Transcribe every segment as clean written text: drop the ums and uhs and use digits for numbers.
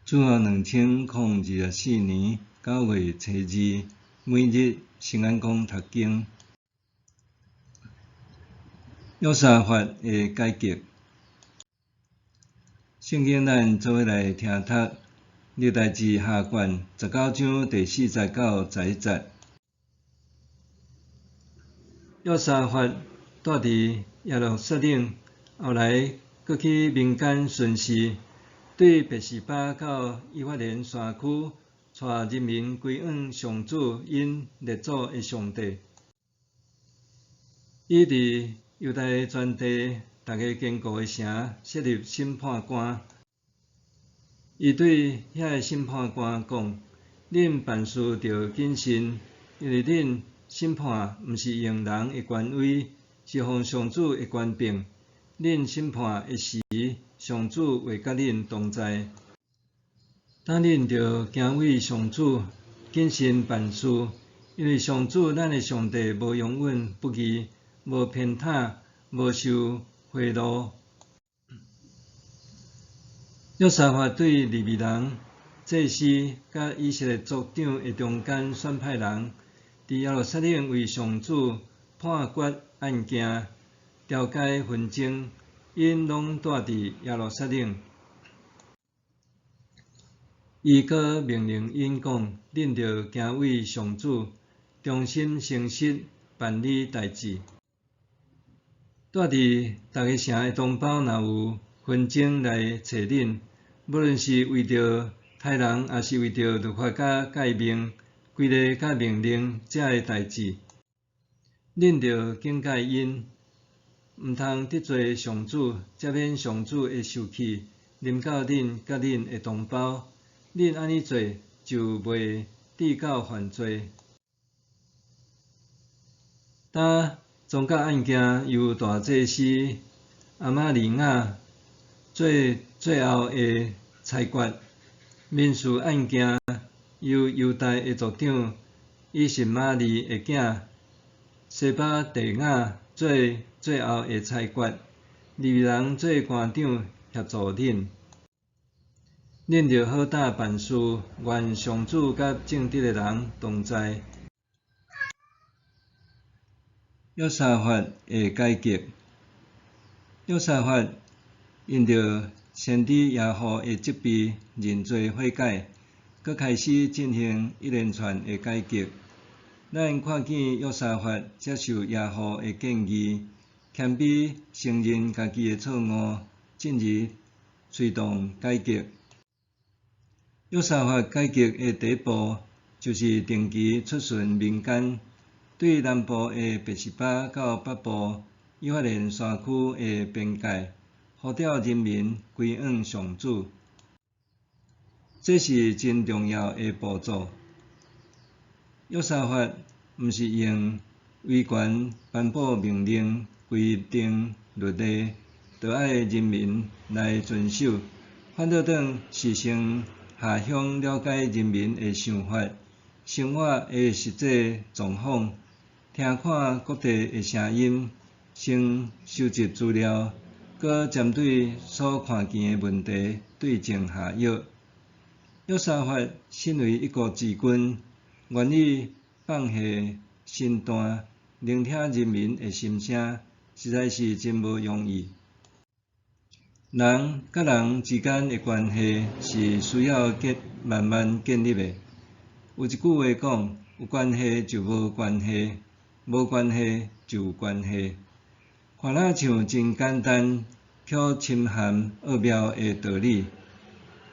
主後2024年9月初二，每日聖安講讀經。約沙法的改革。聖經咱做伙來聽讀歷代志下卷19章第4節到11節。約沙法住佇耶路撒冷，後來閣去民間巡視，對別是巴到以法蓮山區，帶人民歸向上主𪜶列祖的上帝。伊佇猶大全地逐个堅固的城設立審判官。伊對遐个審判官講：恁辦事著謹慎，因為恁審判毋是用人的權威，是奉上主的權柄。恁審判的時，上主會佮恁同在。當恁著敬畏上主，謹慎辦事，因為上主咱的上帝無容忍不義，無偏袒，無受賄賂。約沙法對利未人、祭司佮以色列族長的中間選派人，佇耶路撒冷為上主判決案件、調解紛爭，𪜶攏住佇耶路撒冷。伊閣命令𪜶講：恁著敬畏上主，忠心誠實辦理代誌。住佇逐个城的同胞若有紛爭來揣恁，無論是為著刣人，抑是為著律法佮誡命、規例佮命令遮个代誌，恁著警戒𪜶，毋通得罪上主，才免上主的受氣臨到恁佮恁的同胞。恁按呢做，就袂致到犯罪。當宗教案件由大祭司亞瑪利亞做最後的裁決，民事案件由猶大的族長以實瑪利的囝西巴第雅做最後的裁決，利未人做官長協助恁。恁著好膽辦事，願上主佮正直的人同在。約沙法的改革。約沙法因著先知耶戶的責備，認罪悔改，閣開始進行一連串的改革。咱看見約沙法接受耶戶的建議，謙卑承認家己的錯誤，進而推動改革。約沙法改革的第一步，就是定期出巡民間，對南部的別是巴到北部以法蓮山區的邊界，呼召人民歸向上主。這是真重要的步驟。約沙法毋是用威權頒布命令、規定律例，就愛人民來遵守，反倒轉是先下鄉了解人民的想法、生活的實際狀況，聽看各地的聲音，先收集資料，閣針對所看見的問題對症下藥。約沙法身為一國之君，願意放下身段，聆聽人民的心聲，實在是真無容易。人佮人之間的關係是需要建慢慢建立的。有一句話講：有關係就無關係，無關係就有關係。看若像真簡單，卻深含奧妙的道理。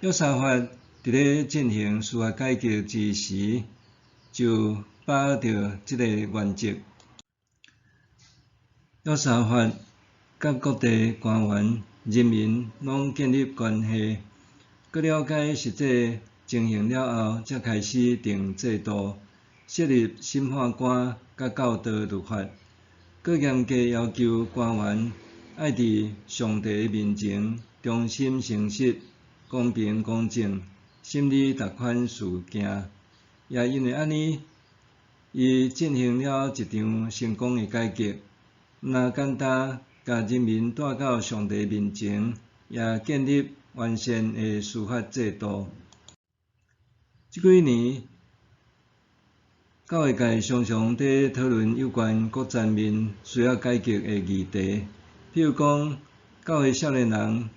約沙法佇咧進行司法改革之時，就把握著這个原則。約沙法佮各地官員、人民攏建立關係，閣了解實際情形了後，才開始定制度、設立審判官佮教導律法，閣嚴格要求官員愛佇上帝面前忠心誠實、公平公正，審理逐款事件。也因為按呢，伊進行了一場成功的改革，毋若簡單共人民帶到上帝面前，也建立完善的司法制度。這幾年，教會界常常佇討論有關各層面需要改革的議題，比如講，教會少年人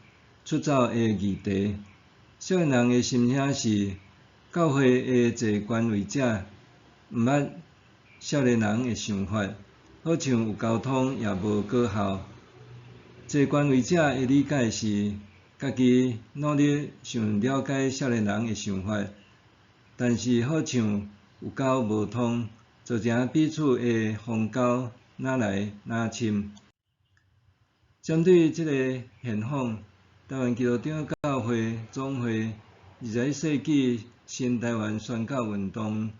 出走的議題。少年人的心聲是，教會的濟權位者毋捌少年人的想法，好像有溝通也無果效。濟權位者的理解是，家己努力想了解少年人的想法，但是好像有溝無通，造成彼此的鴻溝愈來愈深。針對這個現況，台灣基督長教會總會21世紀新台灣宣教運動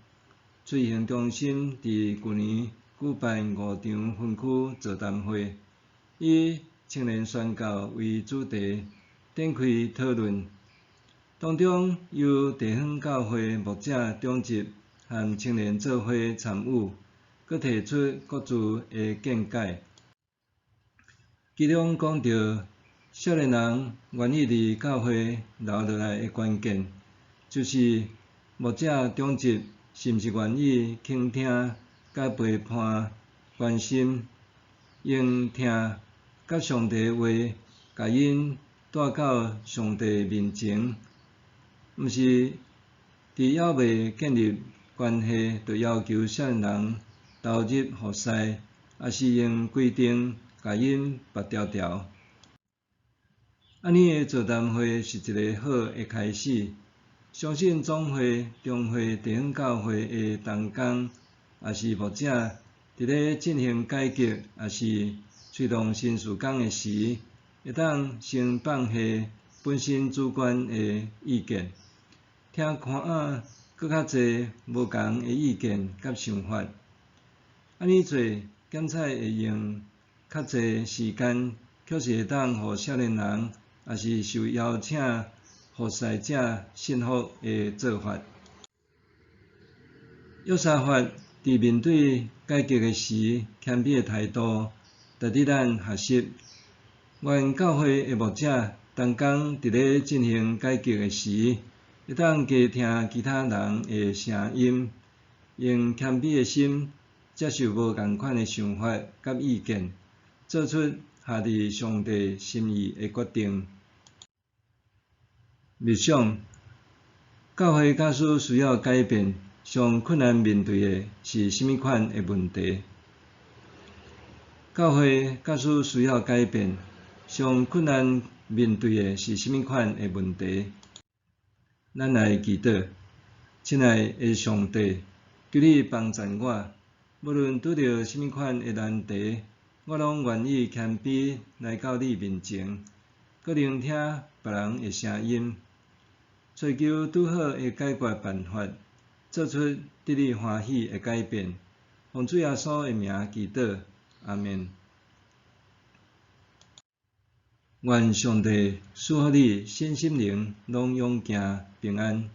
推行中心佇舊年舉辦五場分區座談會，以青年宣教為主題，展開討論。當中由地方教會牧者長執和青年做伙參與，閣提出各自的見解。其中講到，少年人願意佇教會留落來的關鍵，就是牧者長執是毋是願意傾聽、佮陪伴、關心，用疼佮上帝的話，共𪜶帶到上帝面前，毋是佇猶未建立關係，就要求少年人投入服侍，抑是用規定共𪜶縛牢牢。按呢的座談會是一个好的開始，相信總會、中會、地方教會的同工，抑是牧者，佇咧進行改革，抑是推動新事工的時，會當先放下本身主觀的意見，聽看啊，閣較濟無仝的意見佮想法。按呢做，減彩會用較濟時間，確實會當予少年人，抑是受邀請服侍者信服的做法。約沙法佇面對改革的時，謙卑的態度，值得咱學習。願教會的牧者同工佇咧進行改革的時，會當加聽其他人的聲音，用謙卑的心接受無仝款的想法佮意見，做出合佇上帝心意的決定。默想，教會假使需要改變，上困難面對的是啥物款的問題？教會假使需要改變，上困難面對的是啥物款的問題？咱來祈禱，親愛的上帝，求你幫贊我，無論拄著啥物款的難題，我攏願意謙卑來到你面前，閣聆聽別人的聲音，追求拄好的解決辦法，做出得你歡喜的改變。奉主耶穌的名祈禱，阿們。願上帝賜予你身心靈攏勇健平安。